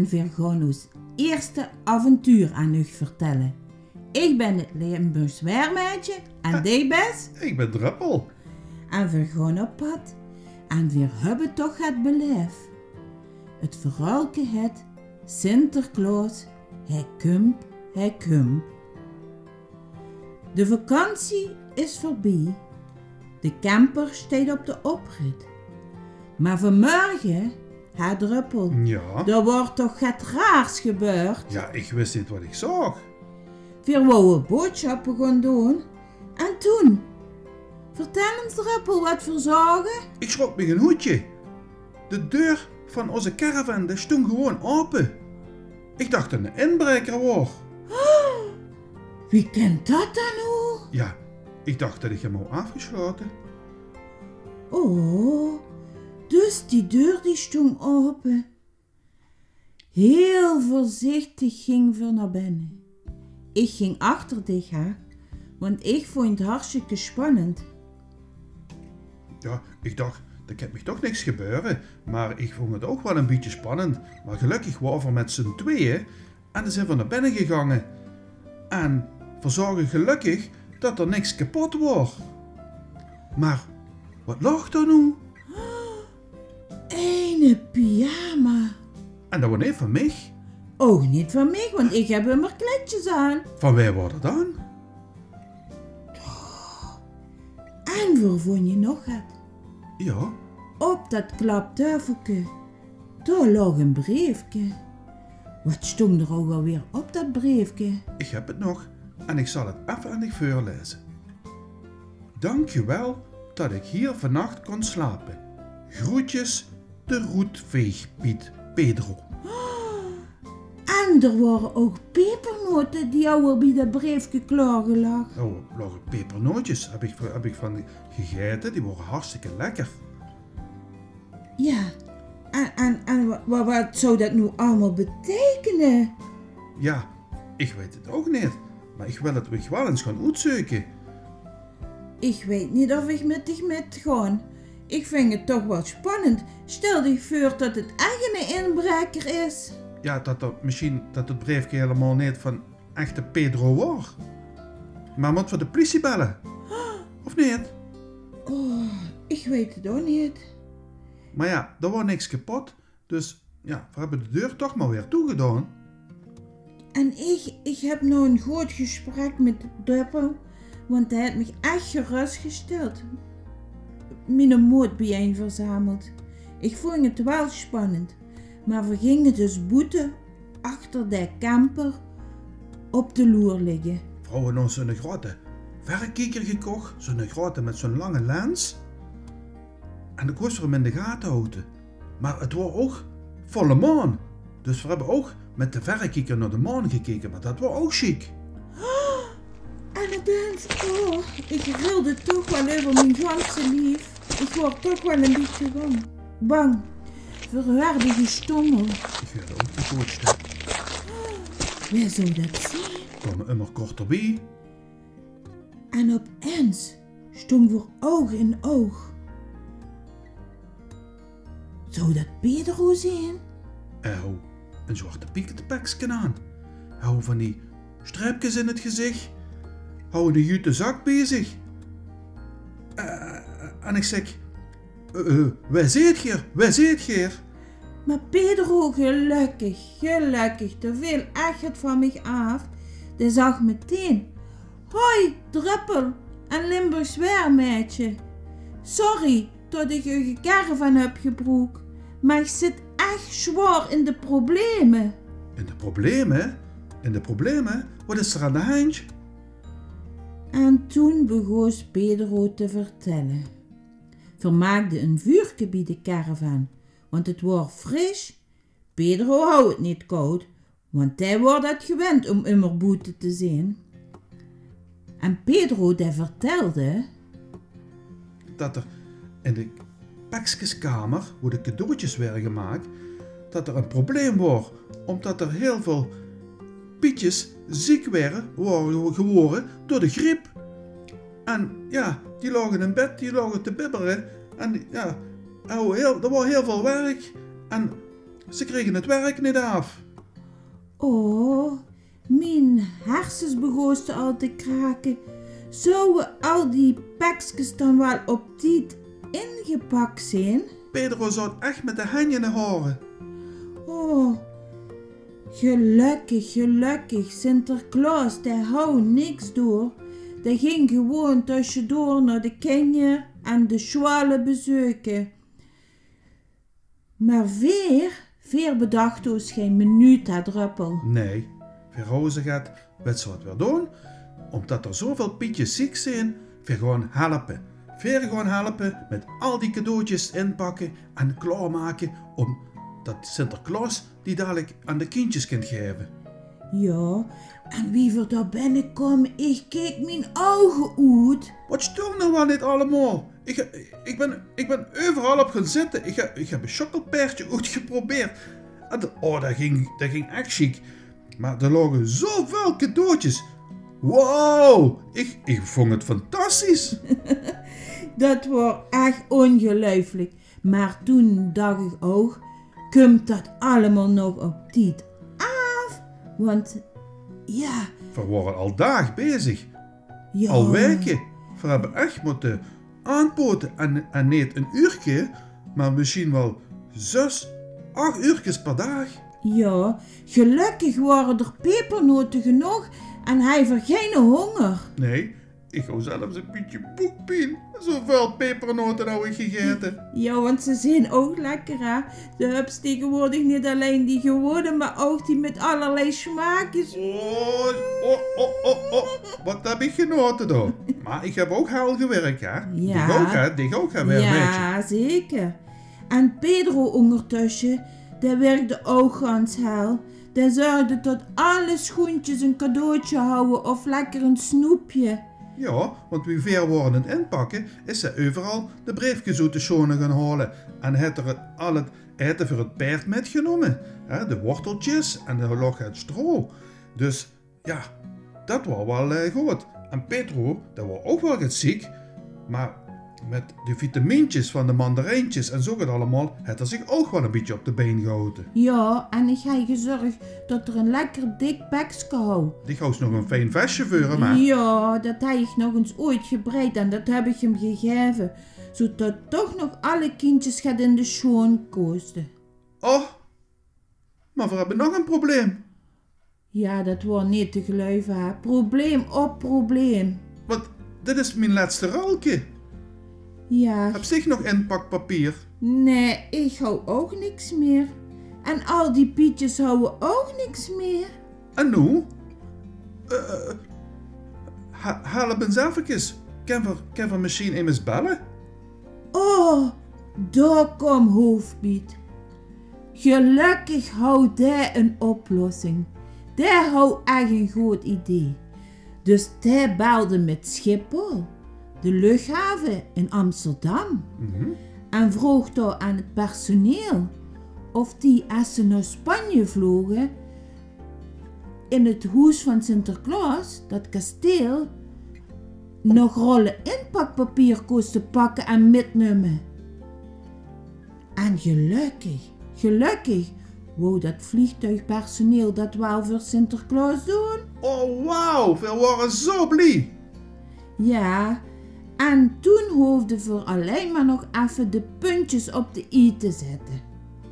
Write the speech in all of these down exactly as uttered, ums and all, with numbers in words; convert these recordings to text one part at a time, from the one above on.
Veer gaon ós ierste avontuur aan uch vertèlle. Ich bön 't Limburgs Waermeidje en dich bös? Ich bön Dröppel. En veer gaon op pad. En veer höbbe toch get belaef. 't Verhäölke hèt Sinterklaos, hae kump, hae kump. De vakantie is veurbie. De camper steit op de oprit. Mer vanmörge, hè Dröppel, jao, dao waor toch get raars gebeurd? Jao, ich wis neet waat ich zaog. Veer wouwe boodsjappe gaon doon. En toen? Vertèl ins, Dröppel, waat veer zaoge. Ich sjrok mich ein hoedje. De deur van ózze caravan, die stóng gewoon aope. Ich dach det 't eine inbraeker waor. Wie kint det dan noe? Jao, ich dach det ich 'm haw aafgesjlaote. Oh, dus die deur die stóng aope. Hiel veurzichtig ginge veer nao binne. Ich ging achter dich, hè, want ich vónj 't hartstikke spannend. Jao, ich dach, d'r kint mich toch niks gebeure, mer ich vónj 't ouch waal ein bietje spannend. Mer gelökkig waore veer mit z'n tweeë en dan zeen veer nao binne gegange. En veer zaoge gelökkig det d'r niks kepot waor. Mer waat laog dao noe? Eine pyjama. En det waor neet van mich. Ouch neet van mich, want ich höb ummer kleidjes aan. Van wae waor det dan? En veer vónje nog get. Jao? Op det klapteufelke, dao laog ein breefke. Waat stóng d'r ouch alweer op det breefke? Ich höb 't nog en ich zal 't effe aan dich veurlaeze. Dankjewel det ich hie vannach kós slaope. Groetjes, de roetveegpiet Pedro. En d'r waore ouch pepernote die awwer bie det breefke klaorgelag. Oh, laoge pepernootjes, höb ich, höb ich van gegaete, die waore hartstikke lekker. Jao, en, en, en wa-, wa-, waat zou det noe allemaol beteikene? Jao, ich weit 't ouch neet, mer ich wil 't mich waal ins gaon oetzeuke. Ich weit neet of ich mit dich mit gaon. Ich vinj 't toch waal spannend. Stel dich veur det 't ech eine inbraeker is. Jao, det d'r mesjien, det 't breefke hielemaol neet van echte Pedro waor. Mer mótte veer de pliesie belle? Of neet? Oh, ich weit 't ouch neet. Mer jao, d'r waor niks kepot. Dus jao, veer höbbe de deur toch mer weer toegedaon. En ich, ich höb noe ein good gesprek mit Dröppel, want dae haet mich ech geröstgesteld. Miene mood biejein verzameld. Ich vónj 't waal spannend, mer veer ginge dus boete achter de camper op de loer ligke. Veer hawwe ós zoe'ne groeate verrekieker gekoch, zoe'ne groeate mit zoe'n lange lens. En dan kóste veer 'm in de gate haoje. Mer 't waor ouch volle maan. Dus veer höbbe ouch mit de verrekieker nao de maan gekeke, mer det waor ouch sjiek. En opins, oh, ich rilde toch waal euver mien ganse lief. Ich waor toch waal ein bietje bang. Bang. Veer huurde gestommel. Ich huurde ouch die gootsjtem. Wae zou det zeen? Kómme ummer korter bie. En opins stónge veer oug in oug. Zou det Pedro zeen? Hae haw ein zwart piekepekske aan. Haw van die streepkes in 't gezich. Haw eine jute zak bie zich. Eh, en ich zèk: "Eh, eh, wae zeet geer? Wae zeet geer?" Mer Pedro, gelökkig, gelökkig, dae veel ech get van mich aaf. Dae zag meteen: "Hoi, Dröppel en Limburgs Waermeidje. Sorry det ich eur caravan höb gebroek, mer ich zit ech zwaor in de probleme." "In de probleme? In de probleme? Waat is d'r aan de handj?" En toen begós Pedro te vertèlle. Veer maakde ein vuurke bie de caravan, want 't waor fris. Pedro haw 't neet kaod, want dae waor det gewend óm ummer boete te zeen. En Pedro, dae vertèlde det d'r in de pekskeskemer, wo de cadeautjes waere gemaak, det d'r ein probleem waor, ómdet d'r hiel väöl pietjes ziek waere, waore gewore door de griep. En jao, die laoge in bed, die laoge te bibbere. En jao, haw hiel, d'r waor hiel väöl werk. En Ze krege 't werk neet aaf. Oh, mien herses begóste al te krake. Zouwe al die pekskes dan waal op tied ingepak zeen? Pedro zoot ech mit de henj in de haore. Oh, gelökkig, gelökkig. Sinterklaos, dae hou niks door. Dae ging gewoon tösjedoor nao de kinjer en de sjoale bezeuke. Mer veer, veer bedachte ós gein minuut, hè, Dröppel. Nae, veer houwe gezag, wèts se wat veer doon? Ómdat d'r zoväöl Pietjes ziek zeen, veer gaon helpe. Veer gaon helpe mit al die cadeautjes inpakke en klaormake, ómdat Sinterklaos die dalik aan de kindjes kint gaeve. Jao, en wie veer dao binnekómme, ich keek mien ouge oet. Wat stóng d'r waal neet allemaol? Ich, ich bön, ich bön euveral op gaon zitte. Ich höb, ich höb e sjokkelpaerdje oetgeprobeerd. En dat, oh, dat ging, dat ging ech sjiek. Mer d'r laoge zoväöl cadeautjes. Wow, ich, ich vóng 't fantastisch. Dat waor ech óngeluifelik. Mer toen dach ich ouch, kump dat allemaol nog op tied aaf? Want, jao. Veer waore al daag bezig. Jao. Al waeke. Veer höbbe ech mótte aanpote en, en neet ein uurke, mer mesjien waal zös, ach uurkes per daag. Jao, gelökkig waore d'r pepernote genóg en hawwe veer geine hónger. Nae, ich hou zelfs e bietje boekpien. Zoväöl pepernote hou ich gegaete. Jao, want ze zeen ouch lekker, hè? De höbs taengewoordig neet allein die gewone, mer ouch die mit allerlei smaakjes. Oh, oh, oh, oh, oh. Wat höb ich genaote, doe. Mer ich höb ouch hel gewirk, hè? Jao. Dich ouch, hè? Dich ouch, hè, weer e bietje. Jao, zeker. En Pedro óngertösje, dae wirkde ouch gans hel. Dae zörgde tot alle sjoentjes e cadeautje houwe of lekker e snoepje. Jao, want wie veer waore aan 't inpakke, is 'r euveral de breefkes oet de sjoon gaon haole en haet 'r al 't aete veur 't paerd mitgenómme. Hè, de worteltjes en de lóch 't sjtroo. Dus jao, dat waor waal, eh, good. En Pedro, dae waor ouch waal get ziek, mer mit de vitamintjes van de mandarijntjes en zoe get allemaol, haet 'r zich ouch waal e bietje op de bein gehaoje. Jao, en ich haj gezörg tot 'r e lekker dik pekske hou. Dich houws nog e fien vestje veur 'm, hè? Jao, dat haj ich nog ins oeit gebreid en dat höb ich 'm gegaeve, zoetot toch nog alle kindjes get in de sjoon kóste. Oh, mer veer höbbe nog e probleem. Jao, dat waor neet te geluive, hè. Probleem op probleem. Wat, dit is mien lètste rölke. Jao. Höbs dich nog inpakpapier? Nae, ich hou ouch niks mieë. En al die Pietjes houwe ouch niks mieë. En noe? Eh, ha-, help ins effekes. Kinne veer, kinne veer mesjien emes belle? Oh, dao kaom Hoofpiet. Gelökkig hou dae 'n oplossing. Dae hou ech e good idee. Dus dae belde mit Schiphol, de luchthave in Amsterdam, en vroog dao aan 't personeel of die, es ze nao Spanje vloge, in 't hoes van Sinterklaos, dat kasteel, nog rolle inpakpapier kóste pakke en mitnumme. En gelökkig, gelökkig, wou dat vleegtuigpersoneel dat waal veur Sinterklaos doon. Oh, wauw, veer waore zo blie. Jao, en toen hoofde veer allein mer nog effe de puntjes op de i te zètte.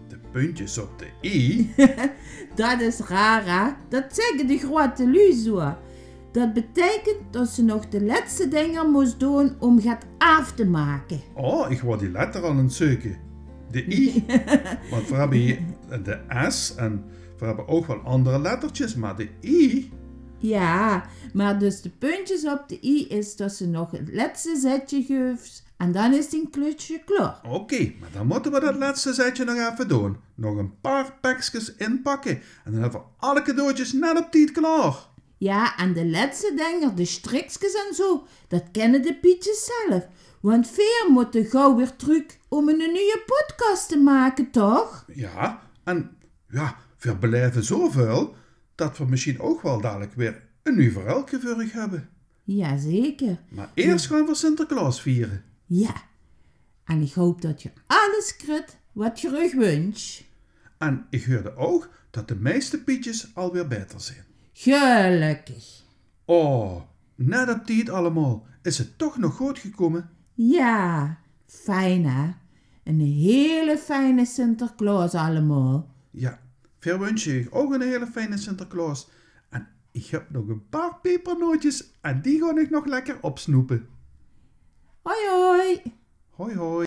De puntjes op de i? Dat is raar, hè? Dat zègke de groeate luuj zoe. Dat beteikent dat ze nog de lètste dinger mós doon óm get aaf te make. Oh, ich waor die letter al aan 't zeuke. De i. Want veer höbbe hie de s en veer höbbe ouch waal anger lettertjes, mer de i. Jao, mer dus de puntjes op de i is dat ze nog 't lètste zètje geufs en dan is dien klutsje klaor. Oké, mer dan mótte veer dat lètste zètje nog effe doon. Nog e paar pekskes inpakke en dan höbbe veer alle cadeautjes net op tied klaor. Jao, en de lètste dinger, de strikskes en zoe, dat kinne de Pietjes zelf. Want veer mótte gauw weer trök óm 'ne nuje podcast te make, toch? Jao, en jao, veer belaeve zoväöl dat veer mesjien ouch waal dalik weer e nuuj verhäölke veur uch höbbe. Jazeker. Mer eers gaon veer Sinterklaos viere. Jao. En ich hoop dat geer alles kriet wat geer uch wunsj. En ich heurde ouch dat de meiste pietjes alweer baeter zeen. Gelökkig. Oh, net op tied allemaol. Is 't toch nog good gekómme? Jao, fijn hè. Eine hele fijne Sinterklaos allemaol. Jao, veer wunsje uch ouch eine hele fijne Sinterklaos. En ich höb nog e paar pepernootjes en die gaon ich nog lekker opsnoepe. Hoi hoi. Hoi hoi.